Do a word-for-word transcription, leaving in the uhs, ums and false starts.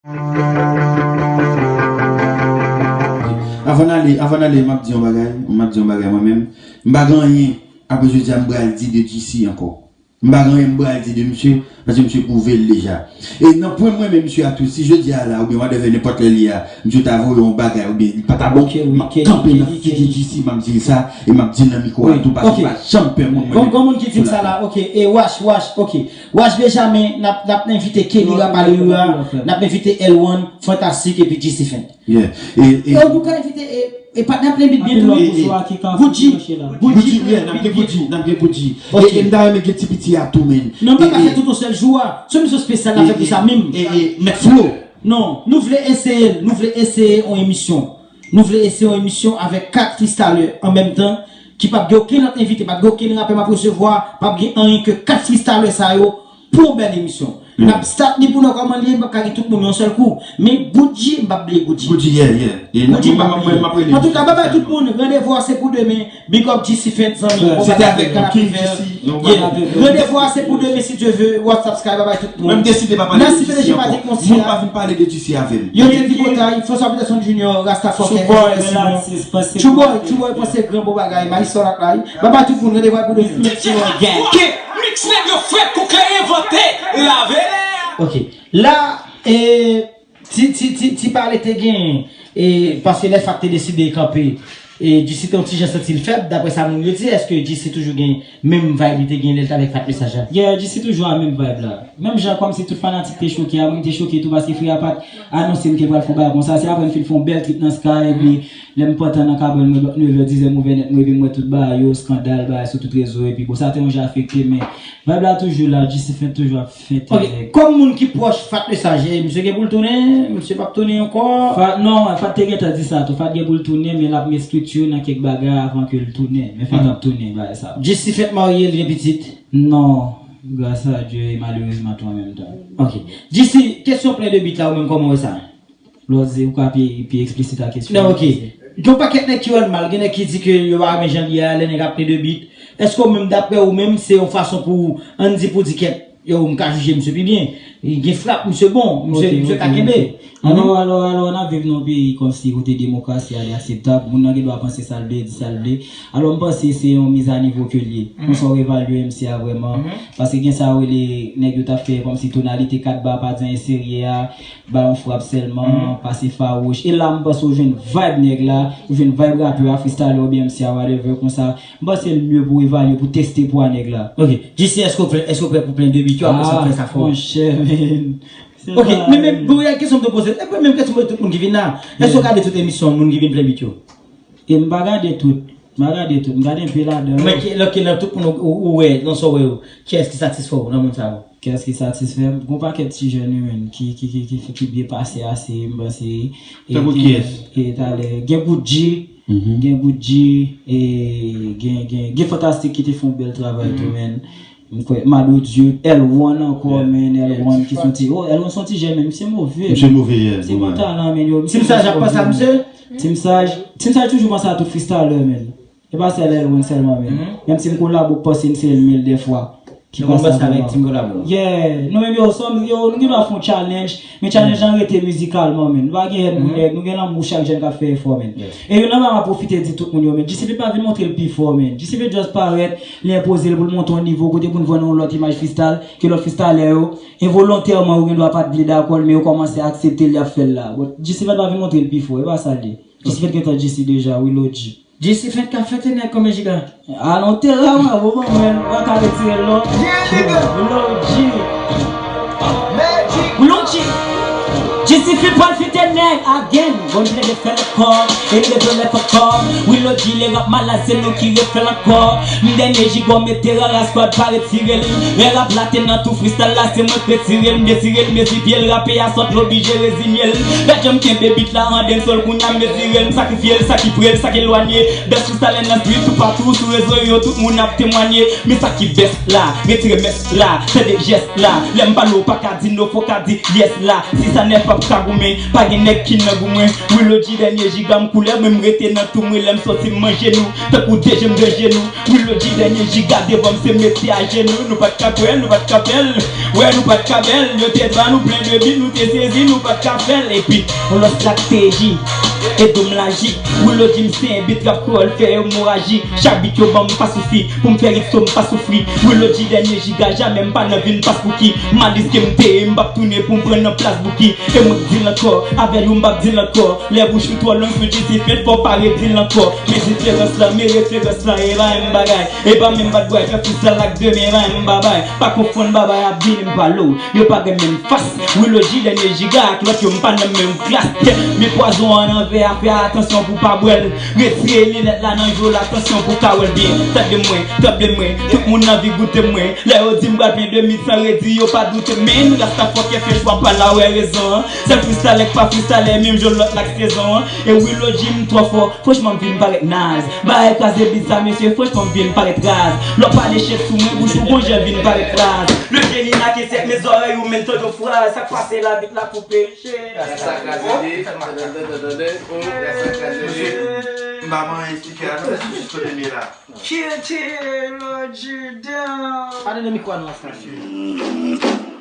Avan n ale, avan n ale, m ap di yon bagay, m ap di yon bagay mwen menm. M pa gen anyen, apre jodi a, m pral di de G C ankò. M pa gen anyen m pral di de misye, paske misye pwouve l deja. E nan pwen mwen menm misye a tou, si jodi a la, oubyen whatever, nenpòt lè li a, misye ta voye yon bagay, oubyen li pa ta bon, m ap kanpe nan figi G C, m ap di l sa, e m ap di l nan mikwo a tou, paske m pa janm pè moun mwen menm. Gon moun ki di m sa la, ok, e Wash, Wash, ok. Wash Benjamin, n ap, n ap envite Kenny Rapalera, n ap envite L one, Fantastic epi G C Fent. Yeah. E, e, e ou ka envite, e, e patnè Plen Bit byen tou. Goudji, Goudji, yeah, n ap gen Goudji, n ap gen Goudji. E, e m ta renmen gen ti piti a tou, men. Non, m pa ka fè tout yon sèl jou a. Se yon emisyon espesyal n ap fè pou sa menm. E, e, Mèt Flo. Non, nou vle eseye, nou vle eseye yon emisyon. Nou vle eseye yon emisyon avèk kat freestylè an menm tan, ki p ap gen okenn lòt envite, p ap gen okenn rapè m ap resevwa, p ap gen anyen ke kat freestylè sa yo pou yon bèl emisyon. N ap stat li pou nou kòman li ye, m p ap ka gen tout moun yon sèl kou. Men Goudji, m p ap bliye Goudji. Goudji, yeah, yeah. Goudji, m p ap bliye. Antouka, babay tout moun, randevou a se pou demen. Big up G C Fent, zanmi m. Bon bagay, kanapevè. Randevou a se pou demen, si Dye ve. WhatsApp, Skype, babay tout moun. Mwen m deside pa pale de G C ankò. Moun pa vin pale de G C avè m. Yo te tripotay, François Peterson Junior, Rasta Fòkè, Simon. Tchoubòy, Tchoubòy panse gran bon bagay, Maïs Sorak la, wi. Babay tout moun, randevou a pou demen. Ok, mix nèg yo fre kou kleren vante, lave. Ok, la, e, Ti, ti, ti, ti pale te gen, e, paske lè Fat te deside kanpe, e, G C te yon ti jan santi l fèb, daprè sa moun yo di, èske G C toujou gen menm vibe li te gen lè l t avèk Fat Mesaj la? Yeah, G C toujou a menm vibe la. Menm jan kòmsi tout fanatik te choke a, mwen m te choke tou paske frè a pa t anonse m ke l pral fè yon bagay konsa. Se apre m fin fè yon bèl trip nan Sky, epi lè m pantan nan kabann mwen, bò nevè, dizè m ouvè nèt mwen, epi m wè tout bagay yo, eskandal, bagay sou tout rezo, epi bon, sa te yon jan afekte, men vibe la toujou la, G C Fent toujou ap fè tèt nèg. Ok, kòm moun ki pwòch Fat Mesaj, e, misye gen pou l tounen, misye p ap tounen ankò? Fat, non, Fat te gentan di sa tou. Fat gen pou l tounen, men l ap met strikti nan kèk bagay avan ke l tounen. Men Fat ap tounen, bagay sa. G C Fent marye, li gen pitit? Non, gras a Dye, e malerezman tou an menm tan. Ok. G C, kesyon Plen de Bit la, ou menm kòman w wè sa? Lè w di ou ka pi, pi eksplisit a kesyon an. Non, ok. Gen yon pakèt nèg ki wè l mal, gen nèg ki di ke yo pa renmen jan l ye a, lè nèg ap Plen de Bit. Èske w menm, daprè ou menm, se yon fason pou, ann di pou di kèt, yo, m ka jije misye pi byen. Gen frap, misye bon, misye, misye ka kenbe. Alò, alò, alò, n ap viv nan yon peyi kòmsi kote demokrasi a li akseptab, moun nan gen dwa panse sa l vle, di sa l vle. Alò, m panse se yon mizanivo ke l ye. Konsa w evalye M C a vrèman. Paske gen sa yo rele, nèg yo t ap fè kòmsi tonalite kat ba, pa di anyen serye a. Ba yon frap sèlman, pase fawouch. E la, m panse w jwenn vibe nèg la, ou jwenn vibe rapè a, freestyle oubyen M C a, whatever, konsa. M panse l mye pou w evalye, pou w teste pwa nèg la. Ok. G C, èske w prè, èske w prè pou Plen de Bit yo, apre sa w fè sa fò? Ah, monchè, men. Ok, men, men, bon, yon kesyon m te poze, e menm kesyon pou tout moun ki vin la. Èske w gade tout emisyon moun ki vin Plen Bit yo? E m pa gade tout. M pa gade tout. M gade enpe ladan yo. Men ki, lè ke nan tout moun ou, ou, ou wè, nan sa w wè yo, kiyès ki satisfè w nan moun sa yo? Kiyès ki satisfè m? Gon pakèt ti jèn wi, menn, ki, ki, ki, ki, ki byen pase ase, m panse. E, tankou kiyès? E talè, gen Goudji, gen Goudji, e gen, gen, gen Fantastik ki te fè yon bèl travay tou, menn. M kwè, Mado Dieu, L one ankò, menn, L one ki son ti, oh, L one son ti jèn, menn, misye move. Misye move, yeah. Misye gon talan, menn, yo. Ti Mesaj ap panse a misye? Ti Mesaj, Ti Mesaj toujou panse a tout freestyler, menn. E pa sèl L one sèlman, menn. Menm si m kolabo, panse m se l mil de fwa. Ki panse avè mwen. Yeah. Nou menm yo, sòm, yo, nou gen dwa fè yon challenge, men challenge lan rete mizikalman, menn. Nou pa gen hèn pou nèg, nou gen lanmou chak jèn k ap fè efò, menn. E yo nan bagay m ap pwofite di tout moun yo, menn. G C P pa vin montre l pi fò, menn. G C P just parèt, li enpoze l pou l monte yon nivo kote pou n vwè nan yon lòt imaj freestyle, ke lòt freestyler yo, envolontèman, yo gen dwa pa t vle dakò l, men yo kòmanse aksepte l, y ap fè l la. But G C P pa vin montre l pi fò, e pa sa l ye. G C P gentan G C deja, wi, Lodji. G C Fent ka fete nèg kòm Jigga. Alon tera mwen, bon, bon, mwen, mwen ka retire l non. Wilodji. Wilodji. G C Fent pral fete nèg again. Bon, m plede fè l ankò, e m leve l ankò. Wilodji, le rap malad, se nou ki refè l ankò. M dènye Jigga, mete rara squad, pa retire l. Lè rap la te nan tou freestyle la, se mwen k retire l. M detire l, mezi pye l, rapè a sòt, l oblije rezinye l. Gad jan m kenbe beat la an dancehall, kounye a m mezire l, m sakrifye l, sa ki pre l, sa k elwanye. Best freestyler nan street, toupatou sou rezo yo, tout moun ap temwanye. Men sa ki best la, retire mès la, fè de jès la. Lè m pale w pa ka di no, fò w ka di yes la. Sis a nèf pa Ka goumen, pa gen nèg ki nan gou mwen. Wilodji dènye jiga m koulè mwen, m rete nan tou mwen lè m sòti m manje nou. Tankou de je m de je nou. Wilodji dènye jiga devan m se mete ajenou. Nou pa t ka kwè l, nou pa t ka fè l. Wè nou pa t ka bèl. Yo te ba nou plen de bit, nou te sezi, nou pa t ka fè l. Epi yon lòs la k te eji e do m laji. Wilodji m se en bit rap kreyòl fè emoraji. Chak bit yo ban m pa sousi. Pou m fè ritso m pa soufri. Wilodji dènye jiga, jamè m pa nan vin pas Bouki. Malis ke m te ye, m p ap tounen pou m pran nan plas Bouki. E mwen k di l ankò, avè l ou m p ap di l ankò. Lè bouch ou twò long sou G C P, fò w pa ret di l ankò. Men diferans lan, men referans lan, e pa menm bagay. E pa menm bad bway, fè freestyle ak de men, e pa menm babay. Pa konfonn babay ap vini m pale w. Yo pa gen menm fas. Wilodji dènye jiga ak lòt yo, m pa nan menm klas. Men pwazon an nan vè a, fè atansyon pou w pa bwè l. Retire linèt la nan je w la, atansyon pou w ka wè l byen. Tande mwen, tande mwen, tout moun anvi goute mwen. Lè yo di m pral plen de mil san redi, yo pa doute men. Rasta fòkè fè chwa pa la wè rezon an. Sèl freestyle k pa freestyle menm jan lòt la k sezon an. E Wilodji m twò fò, franchman m vin parèt naze. Bagay kraze bit sa mesye, franchman m vin parèt raz. Lè w pale shit sou mwen, bouch ou gon jan vin parèt raz. Le jeni na ke sèt, men zòrèy ou menm tande yon fraz. Sa k pase la, bit la koupe. Sa kraze li, tande, tande, tande, oh, sa kraze li. M pa manyen esplike a non, se jis kote m ye la. Kill, kill, Lord Judas. Pa tande mikwo a non, Astan.